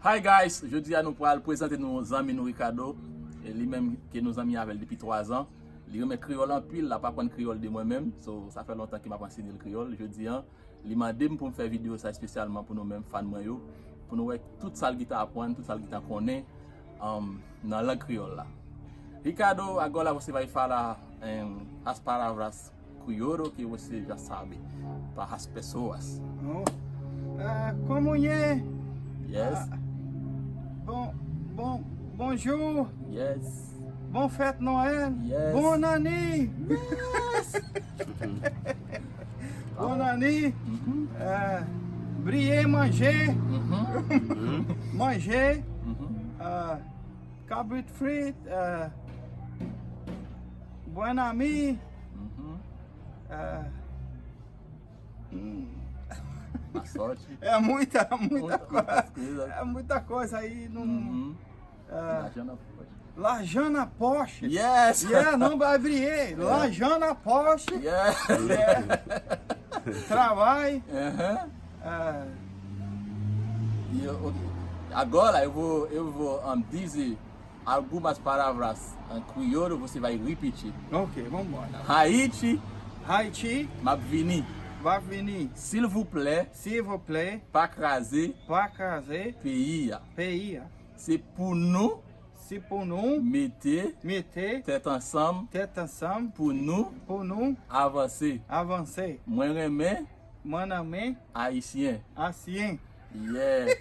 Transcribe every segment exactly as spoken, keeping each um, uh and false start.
Hi guys, jodi a nou pral prezante nou zanmi nou Ricardo. E li menm ke nou zanmi avè l depi twa zan. Li renmen kreyòl anpil, l ap aprann kreyòl de mwen menm. So, sa fè lontan ke m ap anseye l kreyòl. Jodi a, li mande m pou m fè videyo sa espesyalman pou nou menm fan mwen yo, pou nou wè tout sa l gentan aprann, tout sa l gentan konnen, um, nan lang kreyòl la. Ricardo, agora você vai falar, em, as palavras crioulo que você já sabe, para as pessoas. Oh. Ah, como é? Yes. Ah, bom, bom, bonjour. Yes. Bon fête Noël. Yes. Bonne année. Yes. Bonne année. Mhm. Ah, briller, manger. Mhm. Manger. Mhm. Ah, cabrit frit. Ah, bon ami. Mhm. Ah, hum. A sorte. É muita, muita Muita, coisa. muitas coisas. É muita coisa aí. Não, Mhm. ah, L'argent na poche. L'argent na poche. Yes. Yeah, não vai abrir. L'argent na poche. Yes. Yeah. Trabalho. Uhum. Ah, E eu, ok. Agora eu vou, eu vou um, dizer algumas palavras em crioulo, você vai repetir. Ok, vamos embora. Haiti, Haiti, m ap vini. Vai venir. S'il vous plaît, S'il vous plaît, pa kraze para trazer peyi a. Peia. Se pou nou Se por não mete meter tèt ansanm teta sam pou nou por não avanse. Avancer. Mwen renmen Maname, Ayisyen. Asien. Yeah.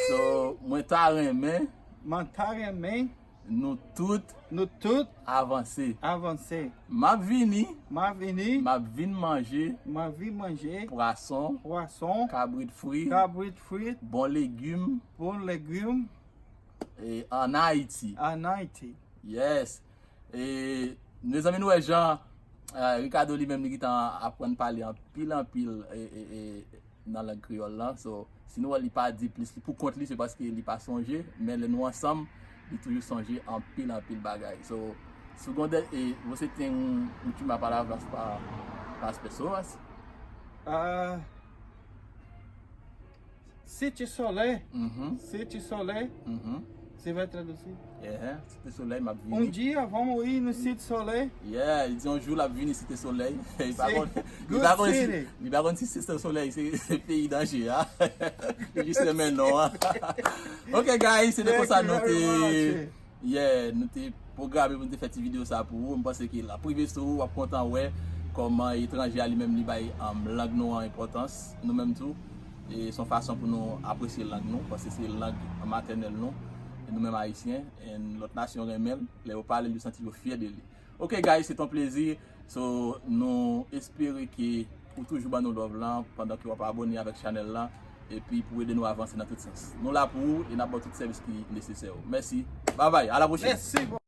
So, mwen ta renmen Mantareme, nou tout no tut, avanse. Avancer. M ap vini, Mavini, m ap vin manje Mavi manger, pwason, Poisson, kabrit fri, Cabrit frit, bon legim Bon legume, e, an Ayiti. Anaiti. Yes. E, mezanmi, nou wè jan eh, Ricardo li menm li gentan aprann pale anpil anpil e, e, e, nan lang kreyòl lan. So, si nou wè li pa di plis li pou kont li, se paske li pa sonje, men lè nou ansanm, li toujou sonje anpil anpil bagay. So, segunda, e, você tem um, última palavra para as pessoas? Ah, City Soleil, Mhm. City Soleil, Mhm. você vai traduzir? Yeah. Site Solèy, m ap Um vini. Dia vamos ir no City Soleil. Yeah, li di yon jou l ap vini Site Solèy. Li pa Se konn, li good pa konn si, city. Li pa konn si Site Solèy se, se peyi danje a. Li jis renmen non an. Ok guys, se te Thank konsa you nou very te much. Yeah, nou te pwograme pou nou te fè ti videyo sa pou ou. M panse ke l ap rive sou ou, w ap kontan wè kòman etranje a li menm li bay um, lang nou an enpòtans, nou menm tou. E se yon fason pou nou apresye lang nou, paske se lang matènèl nou. E nou menm ayisyen, e lòt nasyon renmen l, lè yo pale l, yo santi yo fyè de li. Ok guys, se ton plezi. So, nou espere ke ou toujou ban nou love lan pandan ke w ap abone avèk chanèl lan. Epi pou ede nou avanse nan tout sans. Nou la pou ou e n ap ba w tout sèvis ki nesesè yo. Mèsi. Bye bye. A la pwochèn. Merci.